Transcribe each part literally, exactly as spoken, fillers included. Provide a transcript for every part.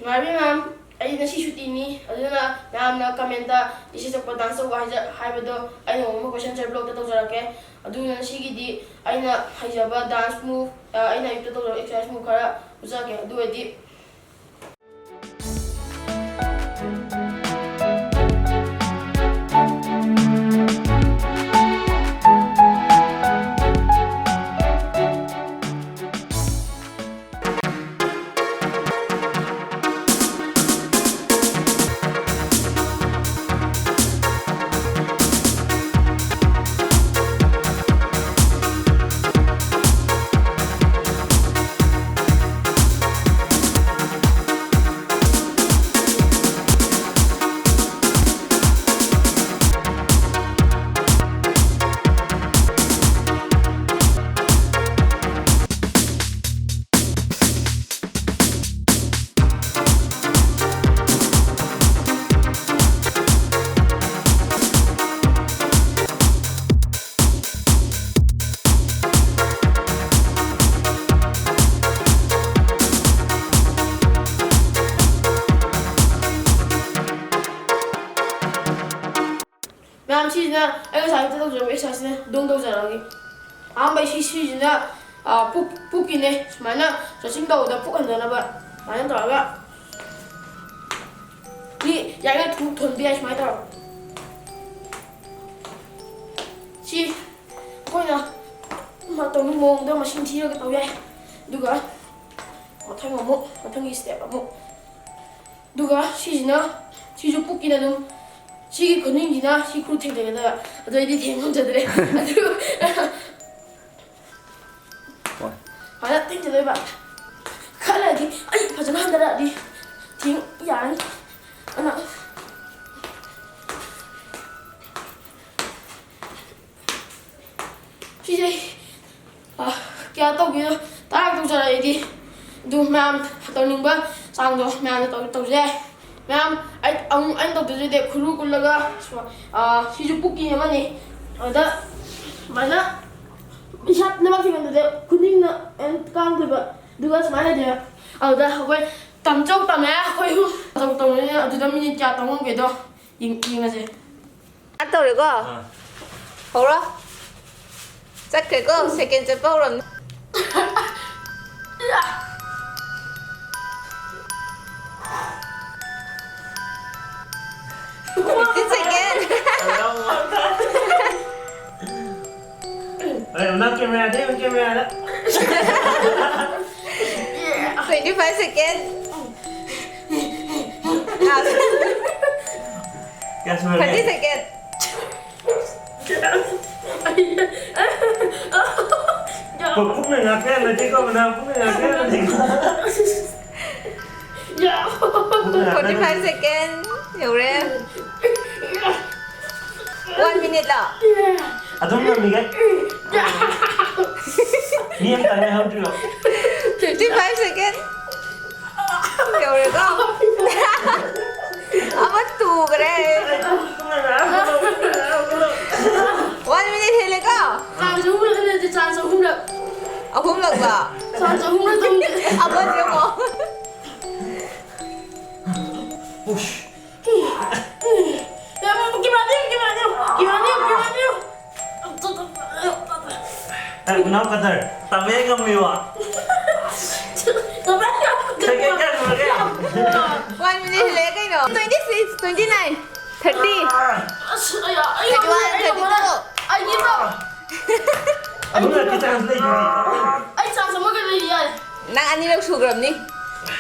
ꯅꯨꯡꯉꯥꯏꯕꯤ ꯃꯌꯥꯝ, ꯑꯩ ꯉꯁꯤ ꯁꯨꯇꯤꯅꯤ, ꯑꯗꯨꯅ ꯃꯌꯥꯝꯅ comment ꯏꯁꯩ ꯁꯛꯄ dance ꯇꯧꯕ ꯍꯥꯏꯖ-, ꯍꯥꯏꯕꯗꯣ ꯑꯩ ꯅꯣꯡꯃ question answer vlog ꯇꯧꯖꯔꯛꯀꯦ꯫ ꯑꯗꯨꯅ ꯉꯁꯤꯒꯤꯗꯤ ꯑꯩꯅ ꯍꯩꯖꯕ dance move, ꯑ, ꯑꯩꯅ ꯑꯌꯨꯛꯇ ꯇꯧꯖꯕ exercise move ꯈꯔ ꯎꯠꯆꯔꯛꯀꯦ꯫ ꯑꯗꯨ ꯑꯣꯏꯔꯗꯤ ꯃꯌꯥꯝ, ꯁꯤꯁꯤꯅ ꯑꯩ ꯉꯁꯥꯏ ꯑꯌꯨꯛꯇ ꯇꯧꯖꯔꯝꯕ exerciseꯅꯦ, ꯑꯗꯨꯝ ꯇꯧꯖꯔꯛꯑꯒꯦ꯫ ꯑꯍꯥꯟꯕ ꯁꯤ, ꯁꯤꯁꯤꯅ, ꯑ, ꯄꯨꯛ, ꯄꯨꯛꯀꯤꯅꯦ꯫ ꯁꯨꯃꯥꯏꯅ stretching ꯇꯧꯕꯗ ꯄꯨꯛ ꯍꯟꯊꯅꯕ ꯁꯨꯃꯥꯏꯅ ꯇꯧꯔꯒ ꯁꯤ ꯌꯥꯔꯤꯉꯩ ꯊꯨ-, ꯊꯣꯟꯕ ꯌꯥꯏ ꯁꯨꯃꯥꯏꯅ ꯇꯧꯔꯒ꯫ ꯁꯤ ꯑꯩꯈꯣꯏꯅ ꯇꯧꯅꯤꯡꯕ ꯃꯑꯣꯡꯗ ꯃꯁꯤꯡ ꯊꯤꯔꯒ ꯇꯧ ꯌꯥꯏ꯫ ꯑꯗꯨꯒ ꯃꯊꯪ ꯑꯃꯨꯛ, ꯃꯊꯪꯒꯤ step ꯑꯃꯨꯛ꯫ ꯑꯗꯨꯒ ꯁꯤꯁꯤꯅ, ꯁꯤꯁꯨ ꯄꯨꯛꯀꯤꯅ ꯑꯗꯨꯝ, ꯁꯤꯒꯤ ꯈꯨꯅꯤꯡꯁꯤꯅ ꯁꯤ ꯈꯨꯔꯨ ꯊꯦꯡꯖꯒꯗꯕ, ꯑꯗꯨ ꯑꯩꯗꯤ ꯊꯦꯡ ꯉꯝꯖꯗ꯭ꯔꯦ꯫ ꯑꯗꯨ ꯍꯣꯏ꯫ ꯐꯖꯅ ꯊꯦꯡꯖꯗꯣꯏꯕ꯫ ꯈꯜꯂꯗꯤ ꯑꯩ ꯐꯖꯅ ꯍꯟꯊꯔꯛꯑꯗꯤ ꯊꯦꯡ ꯌꯥꯔꯅꯤ꯫ ꯑꯗꯨꯅ ꯁꯤꯁꯦ, ꯑ, ꯀꯌꯥ ꯇꯧꯒꯦꯗꯣ ꯇꯔꯥ ꯇꯧꯖꯔꯛꯑꯗꯤ ꯑꯗꯨ ꯃꯌꯥꯝ ꯇꯧꯅꯤꯡꯕ ꯆꯥꯡꯗꯣ ꯃꯌꯥꯝꯅ ꯇꯧ-, ꯇꯧꯖ ꯌꯥꯏ꯫ ꯃꯌꯥꯝ, ꯑꯩ ꯑꯃꯨꯛ ꯑꯩꯅ ꯇꯧꯗꯣꯏꯁꯤꯗꯤ ꯈꯨꯔꯨ ꯀꯨꯜꯂꯒ ꯁꯨꯃꯥꯏ-, ꯑ, ꯁꯤꯁꯨ ꯄꯨꯛꯀꯤ ꯑꯃꯅꯤ꯫ ꯑꯗ ꯁꯨꯃꯥꯏꯅ ꯏꯁꯥ ꯂꯩꯕꯥꯛ ꯊꯦꯡꯕꯗ ꯈꯨꯅꯤꯡꯅ ꯑꯗꯨꯝ ꯀꯥꯡꯗꯣꯏꯕ, ꯑꯗꯨꯒ ꯁꯨꯃꯥꯏꯅ ꯂꯩꯗꯣꯏꯕ꯫ ꯑꯗꯨꯗ ꯑꯩꯈꯣꯏ ꯇꯝꯆꯧ ꯇꯝꯃꯦ ꯑꯩꯈꯣꯏ ꯑꯍꯨꯝ꯫ ꯇꯝꯆꯧ ꯇꯝꯃꯦ꯫ ꯑꯗꯨꯗ ꯃꯤꯅꯤꯠ ꯀꯌꯥ ꯇꯝ ꯉꯝꯒꯦꯗꯣ ꯌꯦꯡ-, ꯌꯦꯡꯉꯁꯦ꯫ ꯁ꯭ꯇꯥꯔꯠ ꯇꯧꯔꯦꯀꯣ꯫ ꯑꯥ꯫ ꯍꯧꯔꯣ꯫ ꯆꯠꯈ꯭ꯔꯦꯀꯣ, ꯁꯦꯀꯦꯟ ꯆꯠꯄ ꯍꯧꯔꯝꯅꯤ꯫ ꯐꯤꯐꯇꯤ ꯁꯦꯀꯦꯟ꯫ ꯍꯣꯏ, ꯅꯪ ꯀꯦꯃꯦꯔꯥꯗ ꯌꯦꯡꯉꯨ, ꯀꯦꯃꯦꯔꯥꯗ꯫ ꯇ꯭ꯋꯦꯟꯇꯤ ꯐꯥꯏꯚ ꯁꯦꯀꯦꯟ꯫ ꯀꯌꯥ ꯁꯨꯔꯒꯦ? ꯊꯥꯔꯇꯤ ꯁꯦꯀꯦꯟ꯫ ꯄꯨꯛꯅ ꯉꯥꯛꯄ ꯌꯥꯅꯗꯦꯀꯣ, ꯃꯅꯥ ꯄꯨꯛꯅ ꯉꯥꯛꯄ ꯌꯥꯅꯗꯦꯀꯣ꯫ ꯐꯣꯔꯇꯤ ꯐꯥꯏꯚ ꯁꯦꯀꯦꯟ ꯌꯧꯔꯦ꯫ ꯋꯥꯟ ꯃꯤꯅꯤꯠꯂꯣ? ꯑꯗꯨꯝ ꯉꯝꯃꯤꯒꯩ꯫ ꯃꯤ ꯑꯝꯇ ꯉꯥꯏꯍꯧꯗ꯭ꯔꯤꯕ꯫ Fifty five second. ꯌꯧꯔꯦꯀꯣ? ꯑꯃ ꯇꯨꯈ꯭ꯔꯦ꯫ ꯋꯥꯟ ꯃꯤꯅꯤꯠ ꯍꯦꯜꯂꯦꯀꯣ? ꯆꯥꯟꯁ ꯑꯍꯨꯝꯂꯛ ꯅꯠꯇꯦ, ꯆꯥꯟꯁ ꯑꯍꯨꯝꯂꯛ꯫ ꯑꯍꯨꯝꯂꯛꯂꯣ? ꯆꯥꯟꯁ ꯑꯍꯨꯝꯂꯛ ꯇꯧꯗꯦ꯫ ꯑꯃꯁꯦ ꯑꯃꯨꯛ꯫ ꯎꯁ꯫ ꯀꯦꯃꯦꯔꯥꯗ ꯌꯦꯡꯉꯨ, ꯀꯦꯃꯦꯔꯥꯗ ꯌꯦꯡꯉꯨ, ꯀꯦꯃꯦꯔꯥꯗ ꯌꯦꯡꯉꯨ, ꯀꯦꯃꯦꯔꯥꯗ ꯌꯦꯡꯉꯨ꯫ ꯑꯦ, ꯎꯅꯥꯎ ꯀꯗꯔ, ꯇꯝꯃꯦ ꯉꯝꯃꯤꯕ꯫ ꯀꯃꯥꯏꯅ ꯌꯥꯝ ꯁꯦꯀꯦꯟ ꯀꯌꯥ ꯁꯨꯔꯒꯦ? ꯋꯥꯟ ꯃꯤꯅꯤꯠ ꯍꯦꯜꯂꯛꯑꯦ ꯀꯩꯅꯣ꯫ Twenty six, twenty nine, thirty. ꯑꯁ, ꯑꯩ, ꯑꯩ, ꯊꯥꯔꯇꯤ ꯋꯥꯟ, ꯑꯩ, ꯊꯥꯔꯇꯤ ꯇꯨ꯫ ꯑꯩ, ꯑꯩ, ꯑꯗꯨꯅ ꯆꯥꯟꯁ ꯂꯩꯗꯨꯗꯤ꯫ ꯑꯩ ꯆꯥꯟꯁ ꯑꯃꯒ ꯂꯩꯔꯤ ꯌꯥꯔꯦ꯫ ꯅꯪ ꯑꯅꯤꯔꯛ ꯁꯨꯈ꯭ꯔꯕꯅꯤ꯫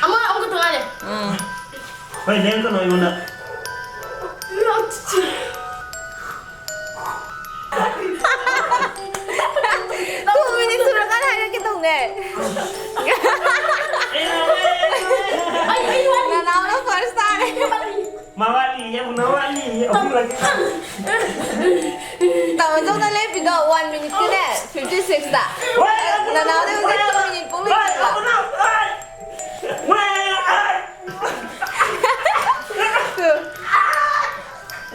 ꯑꯃ, ꯑꯃꯈꯛꯇ ꯉꯥꯏꯔꯦ꯫ ꯎꯝ꯫ ꯍꯣꯏ, ꯂꯦꯡꯒꯅꯨ ꯑꯩꯉꯣꯟꯗ꯫ ꯇꯨ ꯃꯤꯅꯤꯠ ꯁꯨꯔꯀꯥꯟꯗ ꯍꯥꯏꯔꯛꯀꯦ ꯇꯧꯅꯦ꯫ ꯅꯅꯥꯎꯅ ꯐꯥꯔꯁ ꯇꯥꯔꯦ꯫ ꯃꯥ ꯋꯥꯠꯂꯤꯌꯦ, ꯃꯥ ꯋꯥꯠꯂꯤꯌꯦ, ꯑꯍꯨꯝꯂꯛ꯫ ꯇꯥꯃꯣ ꯆꯧꯅ ꯂꯦꯞꯄꯤꯗꯣ ꯋꯥꯟ ꯃꯤꯅꯤꯠꯀꯤꯅꯦ, ꯐꯤꯐꯇꯤ ꯁꯤꯛꯁꯇ꯫ ꯅꯅꯥꯎꯗꯤ ꯍꯧꯖꯤꯛ ꯇꯨ ꯃꯤꯅꯤꯠ ꯄꯨꯡ ꯂꯩꯇꯦꯕ꯫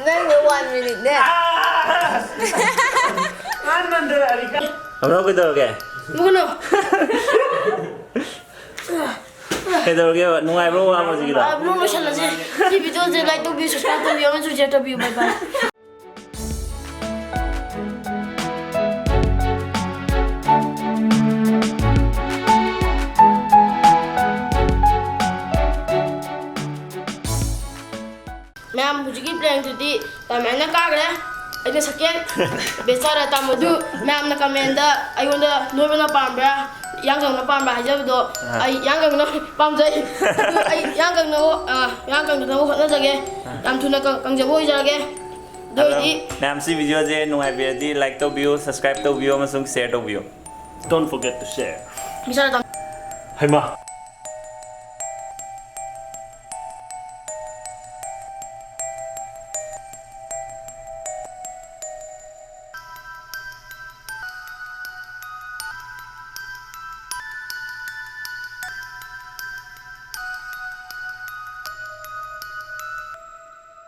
ꯅꯪꯒꯤ ꯋꯥꯟ ꯃꯤꯅꯤꯠꯅꯦ꯫ ꯑꯃꯅ ꯀꯩꯗꯧꯔꯒꯦ? ꯃꯨꯒꯅꯨ꯫ ꯀꯩꯗꯧꯔꯒꯦꯕ? ꯅꯨꯡꯉꯥꯏꯕ꯭ꯔꯣ ꯋꯥꯕ ꯍꯧꯖꯤꯛꯀꯤꯗꯣ? ꯑ, ꯅꯣꯡ ꯂꯣꯏꯁꯜꯂꯁꯦ꯫ ꯁꯤ ꯚꯤꯗꯤꯑꯣꯁꯦ ꯂꯥꯏꯛ ꯇꯧꯕꯤꯌꯨ, ꯁꯕꯁꯀ꯭ꯔꯥꯏꯕ ꯇꯧꯕꯤꯌꯨ ꯑꯃꯁꯨꯡ ꯁꯤꯌꯔ ꯇꯧꯕꯤꯌꯨ꯫ ꯕꯥꯏ ꯕꯥꯏ꯫ ꯃꯌꯥꯝ, ꯍꯧꯖꯤꯛꯀꯤ ꯄ꯭ꯔꯦꯡꯗꯨꯗꯤ ꯇꯥꯃꯣꯅ ꯀꯥꯈ꯭ꯔꯦ꯫ ꯑꯩꯅ ꯁꯦꯀꯦꯟ꯫ ꯕꯦꯁ ꯇꯥꯔꯦ꯫ ꯇꯥꯃꯣꯗꯨ ꯃꯌꯥꯝꯅ ꯀꯃꯦꯟꯗ ꯑꯩꯉꯣꯟꯗ ꯅꯣꯏꯕꯅ ꯄꯥꯝꯕ꯭ꯔꯥ, ꯌꯥꯡ ꯀꯪꯕꯅ ꯄꯥꯝꯕ꯭ꯔꯥ ꯍꯥꯏꯖꯕꯗꯣ, ꯑꯥ꯫ ꯑꯩ ꯌꯥꯡ ꯀꯪꯕꯅ ꯄꯥꯝꯖꯩ꯫ ꯑꯗꯨ ꯑꯩ ꯌꯥꯡ ꯀꯪꯅꯕ, ꯑꯥ, ꯌꯥꯡ ꯀꯪꯅꯕ ꯍꯣꯠꯅꯖꯒꯦ꯫ ꯌꯥꯝ ꯊꯨꯅ ꯀꯪ-, ꯀꯪꯖꯕ ꯑꯣꯏꯖꯔꯒꯦ꯫ ꯑꯗꯨ ꯑꯗꯣ ꯑꯣꯏꯗꯤ ꯃꯌꯥꯝ, ꯁꯤ ꯚꯤꯗꯤꯑꯣꯁꯦ ꯅꯨꯡꯉꯥꯏꯕꯤꯔꯗꯤ ꯂꯥꯏꯛ ꯇꯧꯕꯤꯌꯨ, ꯁꯕꯁꯀ꯭ꯔꯥꯏꯕ ꯇꯧꯕꯤꯌꯨ ꯑꯃꯁꯨꯡ ꯁꯤꯌꯔ ꯇꯧꯕꯤꯌꯨ꯫ Don't forget to share. ꯃꯤꯁꯥꯅ ꯇꯥꯃꯣ ꯍꯩꯃꯥ꯫